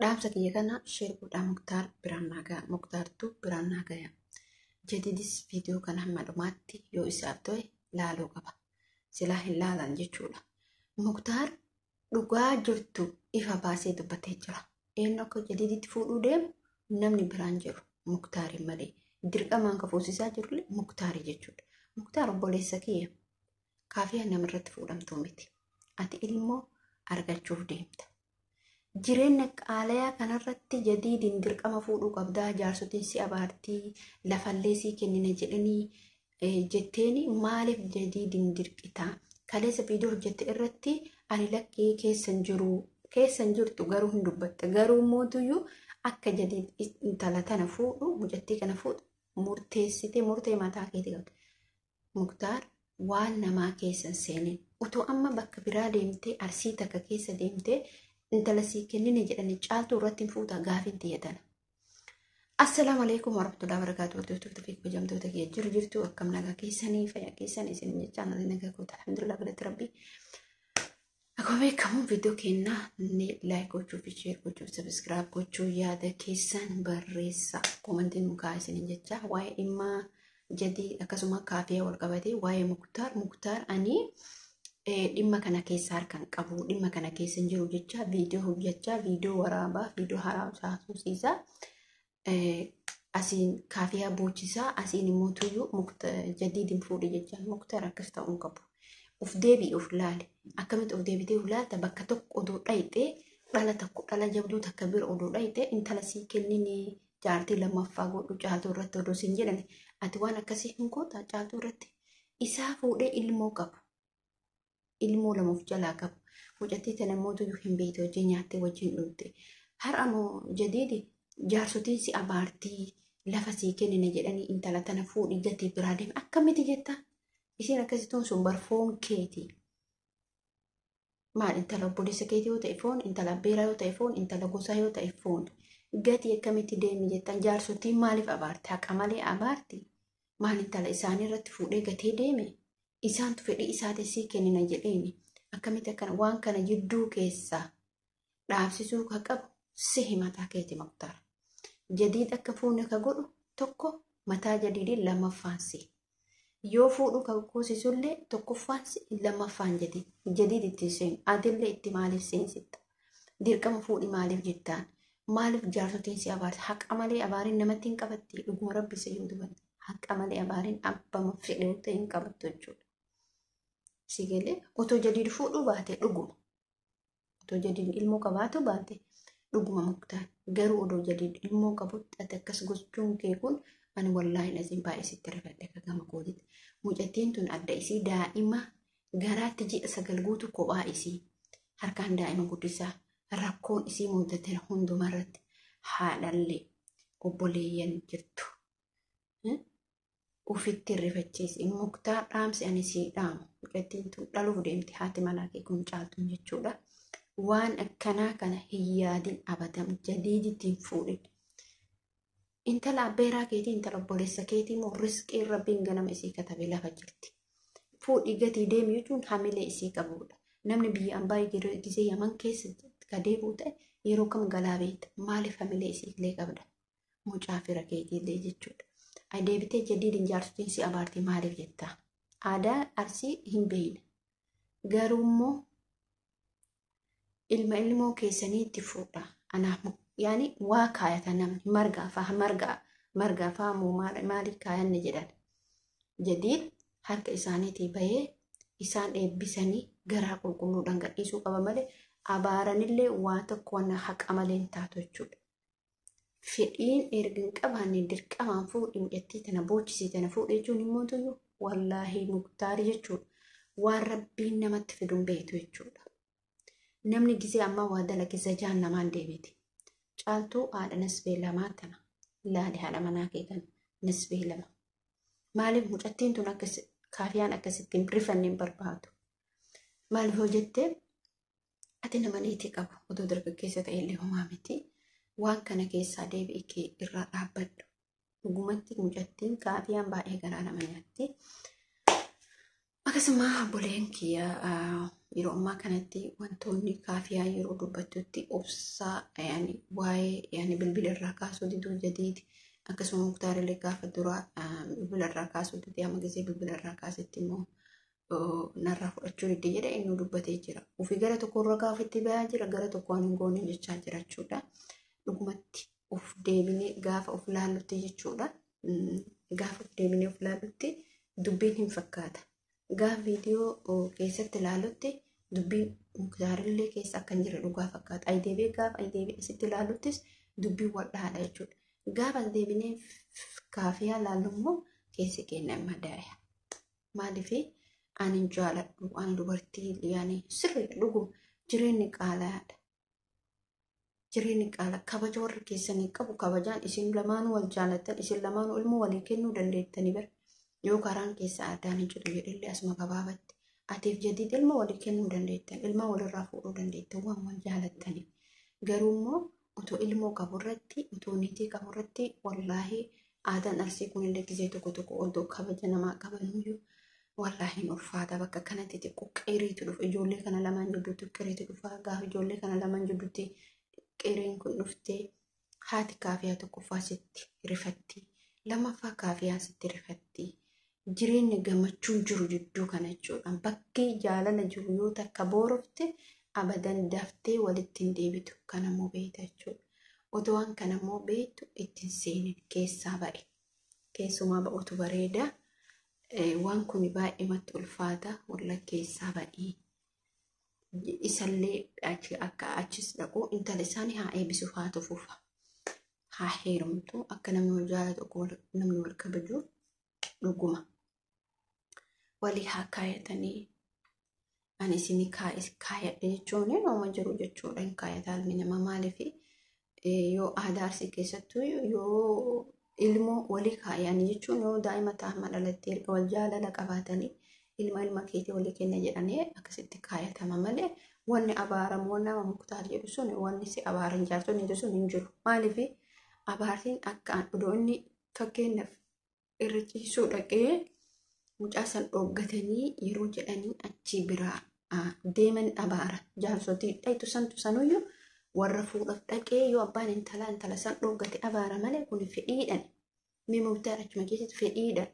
Dhaamsa kiyya kana share godhaa Muktaar biraan naa ga'a. Muktaartuu biraan naa gaya. Jadidis viidiyoo kana hamma dhumaatti yoo isaaf ta'e laaluu qaba. Silaa hin laalan jechuudha. Muktaar dhugaa jirtu ifa baasee dubbatee jira. Eenyu akka jadiditti fuudhuu deemu namni biraan jiru Muktaari malee. Dirqamaan ka fuusisaa jirullee Muktaari jechuudha. Muktaar obboleessa kiyya kaafiyaa namarratti fuudhamtuu miti. Ati ilmoo argachuuf deemta. Jireenya qaalayaa kanarratti jadiidiin dirqama fuudhuu qabdaa jaarsotiin si abaartii lafallee sii kennina jedhanii jetteeni maaliif jadiidiin dirqitaa? Kaleessa viidiyoo hojjette irratti ani lakkii keessan jiru keessan jirtu garuu hin dubbatte garuu mootuyyuu akka jadiid intala tana fuudhu mucattii kana fuudhu murteessitee murtee mataa keetii qabda. Muktaar waan namaa keessa hin seenin. Otoo amma bakka biraa deemtee arsii takka keessa deemtee intala sii kennine jedhanii caaltuu irratti hin fuuta gaafiin tiyya tana. Assalaamu alaikum warahmatullahi wabarakatuh. Hordoftoota fi kabajamtoota kiyya jiru jirtu akkam nagaa keessanii fayyaa keessan isin jechaa nagaa nagaa koota alhamdulillah galatti rabbii. Akkuma beekamu viidiyoo keenna ni laayik gochuu fi sheer gochuu fi sabiskiraayib gochuu yaada keessan barreessa. Koomantiin nu kaa'aa isiniin jecha waa'ee dhimma jadii akkasuma kaafiyaa wal qabatee waa'ee muktaar muktaar ani dhimma kana keessa harka hin qabu dhimma kana keessa hin jiru jecha viidiyoo hojjechaa viidiyoo waraabaa viidiyoo haaraamsiisaa asiin kaafiyaa boochisaa asiin immoo tuyyuu jadiidin fuudhe jecha muktaar akkas ta'uu hin qabu. Uf deebi'i uf laali. Akkamitti uf deebitee uf laalta bakka tokko odoo dhayxee dhala tokko dhala jabduu takka bira odoo dhayxee intala sii kennini jaartii lammaffaa godhu caaltuu irratti odoo siin jedhani ati waan akkasii hin goota caaltuu irratti isaa fuudhee ilmoo qabu. Ilmoo lama of jalaa qabu. Mucattii tana mootuyyuu hin beekte wajjin nyaattee wajjin dhugde. Har'a moo jadiidi jaarsotiin si abaartii lafa sii kennina jedhanii intala tana fuudhii gatii biraa deeme akkamitti jettaa? Isiin akkasii tuun sun bar foon keeti. Maal intala obboleessa keetii yoo ta'e foon, intala abbeeraa yoo ta'e foon, intala gosaa yoo ta'e foon. Gatii akkamitti deemi jettan jaarsotiin maaliif abaarti? Haqa malee abaarti? Maal intala isaanii irratti fuudhee gatee deeme? Isaantu fedhii isaatiin sii kennina jedheeni. Akkamitti akkana waan kana jidduu keessaa dhaabsisuu ka qabu sihi mataa keeti Muktaar. Jadiid akka fuune ka godhu tokko mataa jadiidin lammaffaan sihi. Yoo fuudhuu ka goosisullee tokkoffaan si'i lammaffaan jadiid. Jadiid itti hin seenu. Atillee itti maaliif seensitta? Dirqama fuudhi maaliif jettaan? Maaliif jaarsotiin si abaarti? Haqa malee abaariin namatti hin qabatti. Dhuguma rabbi isa yoo dubatte. Haqa malee abaariin abbama fedhe yoo ta'e hin qabattu jechuudha. Si galee otoo jadiid fuudhuu baate dhuguma. Otoo jadiid ilmoo qabaatu baate dhuguma muktaar. Garuu odoo jadiid ilmoo qabutti ati akkas gochuun kee kun ani wallaahi laziin baay'ee sitti rifadhe akka gama kootitti. Mucattiin tun adda isii daa'ima garaatti ji'a 9 guutu kophaa isii harkaan daa'ima guddisaa rakkoon isii mudate hundumarratti haadhallee obboleeyyan jirtu. Ufitti rifachiisi. Muktaar dhaamsi ani sii dhaamu. Mucattiin tun dhaluuf deemti haati manaa kee kun caaltuun jechuudha. Waan akkanaa kana hin yaadin abadan jadiiditti hin fuudhin. Intala abbeeraa keetii intala obboleessa keetii immoo risqiin rabbiin ganama isii katabe lafa jirti. Fuudhii gatii deemi jechuun hamilee isii qabuudha. Namni biyya ambaa gisee yaman keessa ka deebi'u ta'e yeroo kam galaa beekta. Maaliif hamilee isii illee qabda? Mucaa fira keetii illee jechuudha. Ay deebitee jadiidin jaarsotiin si abaarti maaliif jettaa? Aadaa arsii hin beekne. Garuu immoo ilma ilmoo keessanii itti fuudha. Anaaf yaani waa kaayata namni margaa faa margaa margaa faa moo maalii kaayanne jedhan. Jadiid harka isaaniitii bahee isaan eebbisanii garaa qulqulluudhaan gadhiisuu qaba malee abaaranillee waa tokko waan haqa malee hin taatu jechuudha. Fedhiin erga hin qabaanne dirqamaan fuudhi mucattii tana boochisii tana fuudhi jechuun immoo tuyyu wallaahii muktaari jechuudha. Waan rabbiin namatti fidu hin beektu jechuudha. Namni gisee ammaa waa dalage zajaan namaan deebiti. Caaltuu haadha nasbee lamaa tana laali haadha manaa kee kana nasbee lama. Maaliif mucattiin tun akkas kaafiyaan akkasitti hin rifanne hin barbaadu. Maaliif hoo jettee ati nama niitii qabu otoo dargaggeessa ta'e illee homaa miti. Waan kana keessaa deebi'i kee irraa dhaabbadhu. Dhugumatti mucattiin kaafiyaan baay'ee garaa nama nyaatti. Akkasuma obboleen kiyya Yeroo ammaa kanatti wantoonni Kaafiyaa yeroo dubbattutti obsaa yaani waa'ee yaani bilbila irraa kaasuu diduu Jadiidi, akkasuma Muktaarillee gaafa dura bilbila irraa kaasuu didee, amma gisee bilbila irraa kaasetti immoo narraa fudhachuu didde jedhe inni dubbatee jira. Ofii gara tokko irra gaafa itti bayaa jira, gara tokko waan hin goone jechaa jira jechuudha. Dhugumatti of deebinee gaafa of laallutti jechuudha. Gaafa of deebinee of laallutti dubbiin hin fakkaata. Gaafa viidiyoo keessatti ilaalutti dubbiin Muktaarillee keessa akka hin jirre dhugaa fakkaata. Ayi deebi'ee gaafa ayi deebi'ee asitti ilaaluttis dubbiin wal dhahaadha jechuudha. Gaafa as deebinee Kaafiyaa ilaallu immoo keessi keenya hin madaaya. Maaliif ani hin jaaladhu, ani dubartii yaani sirriidha, dhuguma jireenyi qaalaadha. Jireenyi qaala kabaja warri keessanii qabu, kabajaan isin lamaanuu wal jaalattan, isin lamaanuu ilmoo walii kennuu dandeettanii bara. Yoo karaan keessa addaan hin citu jedhellee asuma gabaabatti. Atiif Jadiid ilma walii kennuu dandeettan, ilma walirraa fuudhuu dandeettan waan wal jaalattaniif. Garuu immoo otoo ilmoo qabu irratti, otoo niitii qabu irratti, wallaahi aadaan Arsii kunillee gizee tokko tokko odoo kabaja namaa qabanuyyuu wallaahi hin ulfaata. Bakka kanatti xiqqoo qeeriitu dhufa, ijoollee kana lamaan jidduutti qeeriitu dhufa. Gaafa ijoollee kana lamaan jidduutti qeeriin kun dhuftee, haati Kaafiyaa tokkoffaa sitti rifatti, lammaffaa Kaafiyaa sitti rifatti. Jireenya gammachuun jiru jidduu kana jechuudha. Bakki jaalala jiru yoo takka boorofte abadan daftee walitti hin deebitu. Kanammoo beekta jechuudha. Otoo waan kanammoo beektu ittiin seenin, keessaa ba'e. Keessumaa ba'utu bareeda. Waan kun baay'eematti ulfaata. Walla keessaa ba'ee. Isallee akka achis dhaqu intala isaanii haa eebbisuuf haa tufuufa. Haa heerumtu, akka namni wal jaalatu, namni wal kabaju dhuguma. Walii haa kaayatanii. Ani isinii kaayadhe jechuun nooma jiru jechuudha. Hin kaayataa ilmi namaa, maaliif yoo aadaa Arsii keessattuu yoo ilmoo walii kaayanii jechuun, yoo daa'ima taa'ama dhalattee erga wal jaalala qabaatanii ilma keetii walii kenna jedhanii akkasitti kaayatama malee, wanni abaaramu, wanni nama Muktaar jedhu sun, wanni si abaaran jaarsonni sun hin jiru. Maaliif abaartiin akka odoo inni fakkeenyaaf irra ciisuu dhaqee mucaa san dhooggatanii yeroo jedhanii achi biraa deeman abaara. Jaarsotii dhayitu santu sanuyyuu warra fuudhaaf dhaqee yoo abbaan intalaa intala san dhooggate abaara malee, kun fedhiidhaan. Mee Muktaar achuma keessatti fedhiidhaan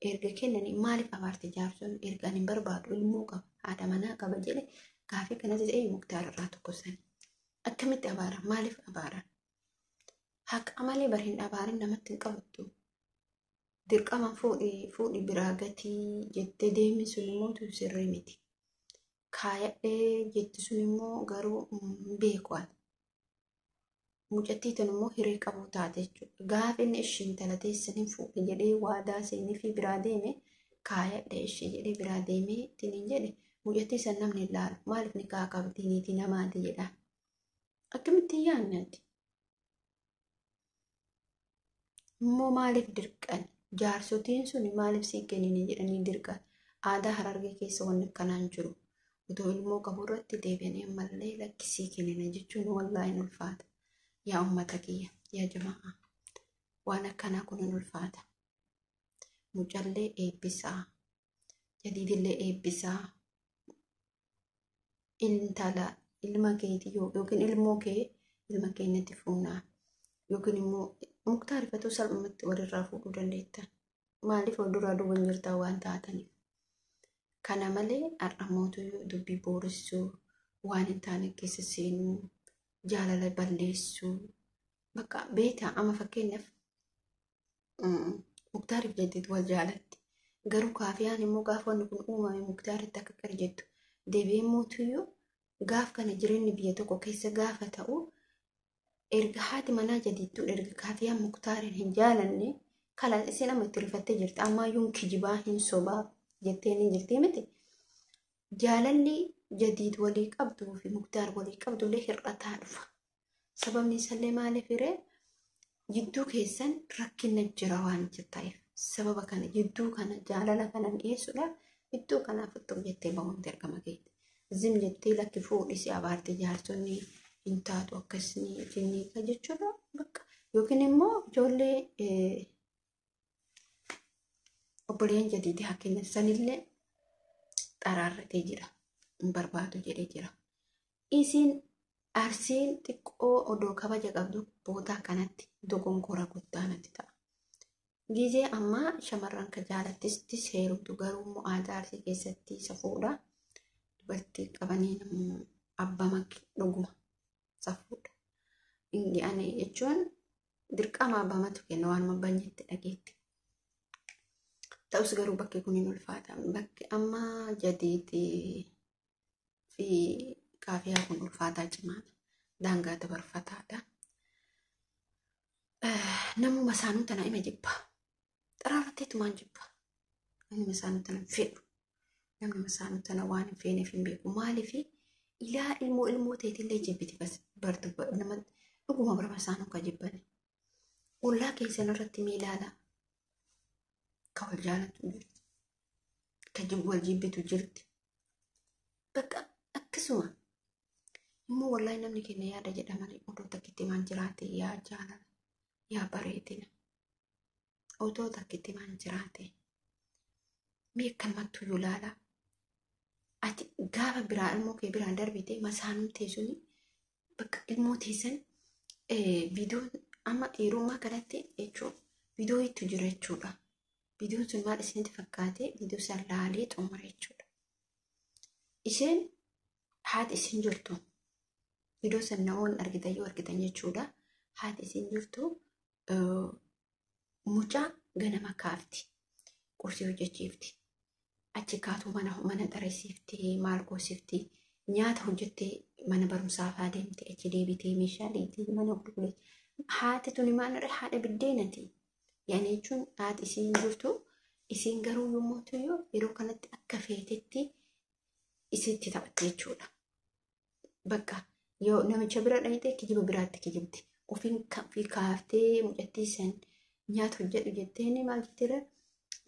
erga kennanii maaliif abaarte jaarsonni? Erga ani hin barbaadu, ilmoo qaba, haadha manaa qaba jedhe, gaafii kanatti ta'e Muktaar irraa tokko sani. Akkamitti abaara? Maaliif abaaran? Haqa malee bari hin abaarin, namatti hin qabattu. Dirqama fuudhi fuudhi biraa gatii jettee deemi sun immoo sirrii miti. Kaayadhee jetti sun immoo garuu beeku ani. Mucattii tan immoo hiree qabu taate jechuudha. Gaafa inni ishee intala teessan hin fuudhe jedhee waadaa seenee fi biraa deeme, kaayadhee ishee jedhee biraa deemee ittiin hin jedhe, mucattii san namni hin laalu. Maaliif ni kaa qabdi, niitii namaati jedha. Akkamitti hin yaadne ati? Immoo maaliif dirqan? Jaarsotiin sun maaliif sii kennine jedhanii dirqan? Aadaa Harargee keessa wanni akkanaan jiru. Otoo ilmoo qabu irratti deebi'anii ammallee lakkisii kennina jechuun wallaahi hin ulfaata. Yaa uummata kiyya, yaa jamaa, waan akkanaa kun hin ulfaata. Mucallee eebbisaa, Jadiidillee eebbisaa. Intala ilma keetii yookiin ilmoo kee ilma keenyatti fuunaa yookiin immoo Muktaar ifatuu salphumatti walirraa fuudhuu dandeettan. Maaliif wal duraa duuban jirtaa waan taataniif. Kana malee har'a mootuyyuu dubbii booressuu, waan hin taane keessa seenuu, jaalala balleessuu, bakka beektaa amma fakkeenyaaf Muktaariif Jadiid wal jaalatti. Garuu Kaafiyaan immoo gaafa wanni kun uumame Muktaaritti akka qir jettu deebi'ee mootuyyuu gaaf kana jireenyi biyya tokko keessa gaafa ta'u, erga haati manaa Jadiidtuun erga Kaafiyaan Muktaariin hin jaalanne kalaas isin amma itti rifattee jirti. Ammaayyuun kijibaa hin sobaa jettee ni jirti miti. Jaalalli Jadiid walii qabduu fi Muktaar walii qabdullee hir'ataa dhufa. Sababni isallee maaliif hiree jidduu keessan rakkina jira waan ta'eef. Sababa kana jidduu kana jaalala kana dhiyeessuudhaaf iddoo kanaaf futtuq jettee bahuun dirqama keeti. Zim jettee lakki fuudhi si abaarte jaarsonni hin taatu akkasni jinnii ka jechuudha bakka, yookiin immoo ijoollee obboleeyyan Jadiidii haa kennan sanillee xaraarratee jira. hin barbaadu jedhee jira. Isiin Arsiin xiqqoo odoo kabaja qabdu boodaa kanatti dogongora guddaa natti ta'a. Gizee ammaa shamarran ka jaalattistis heerumtu garuu immoo aadaa Arsii keessatti safuudha. Dubartii qabanii abbama dhuguma safuudha. Ani jechuun dirqama abbamatu kenna waanuma banyetti dhageetti. Ta'us garuu bakki kun hin ulfaata. Bakki amma jadiitii fi kaafiyaa kun ulfaataa cimaadha. Daangaa dabarfataadha. Namuma isaanuu tana ima jibba. Xaraarratteetumaan jibba. Namni isaanuu tana hin fedhu. Namni isaanuu tana waan hin feeneef hin beeku. Maaliif ilaa ilmoo ilmoo ta'eetillee jibbiti bartu nama dhuguma bara isaanuu ka jibbani. Ollaa keessan irratti mee ilaala. Ka wal jaalatu jirti. Ka wal jibbitu jirti. Bakka akkasuma immoo wallaahi namni keenya yaada jedha malee odoo takkitti maan jiraate yaa jaalala yaa bareedina. Odoo takkitti maan jiraate mee akkanumattuu yoo ilaala. Ati gaafa biraa ilmoo kee biraan darbite masaanuu teessuni bakka ilmoo teessan viidiyoon amma yeroo ammaa kanatti jechuun viidiyoo itti jira jechuudha. Viidiyoon sun maal isinitti fakkaate viidiyoo san laalee xumura jechuudha. Isheen haati isin jirtu viidiyoo san namoonni argitan yoo argitan jechuudha. Haati isin jirtu mucaa ganama kaafti. Qursii hojjechiifti. Achi kaatu mana xareessiifti, maal goosifti, nyaata hojjettee mana barumsaa fa'aa deemte achi deebitee meeshaa dhiitii mana qulqulleessi. Haati tuni maal irra haadha biddeenati. Yaani jechuun haati isiin jirtu isiin garuu yommuu ta'u yeroo kanatti akka feetetti isitti taphatti jechuudha. Bakka yoo namicha bira dhayite kijiba biraatti kijibdi. Ofiin kaaftee mucattii san nyaata hojjedhu jetteen maal jetteera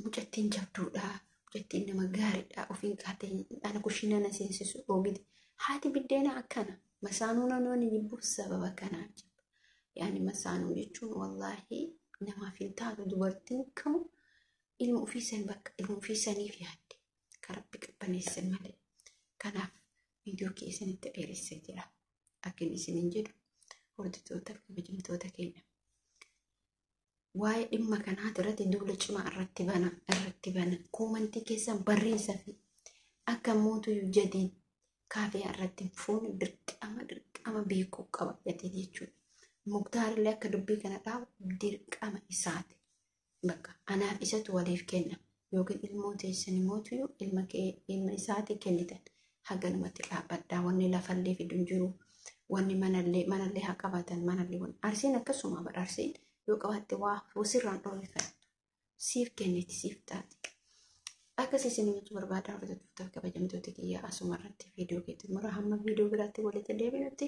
mucattiin jabduudha. Mucattiin nama gaariidha. Ofiin kaatee ana kushiina na seensisu dhoogite. Haati biddeena akkana. Masaanuu namoonni jibbuuf sababa kanaa jibba. Yaani masaanuu jechuun wallaahi namaaf hin taatu dubartiin kamu ilma ofii san bakka ilma ofii saniif yaadde kan rabbi qabbaneesse malee. Kanaaf viidiyoo keessanitti dheeressee jira. Akka inni isiniin jedhu hordoftoota fi kabajamtoota keenya. Waa'ee dhimma kanaa irratti duula cimaa irratti bana irratti bana koomantii keessan barreessaa fi akka mootu jadii kaafiyaa irratti fuun dirqama dirqama beekuu qaba jadii jechuudha. Muktaar illee akka dubbii kana dhaabu dirqama isaati. Bakka anaaf isatu waliif kenna yookiin ilmoo teessan mootu ilma kee ilma isaati kennitan haganumatti dhaabbadhaa wanni lafallee fidu hin jiru wanni manallee manallee haa qabatan manallee wanni arsiin akkasuma bara arsiin yoo qabaatte waa sirraan dhoorrifattu siif kenniti siif taati. Akkas isin jechuu barbaada hordoftoota kabajamtoota kiyyaa asuma irratti viidiyoo keetti mura hamma viidiyoo biraatti walitti deebinutti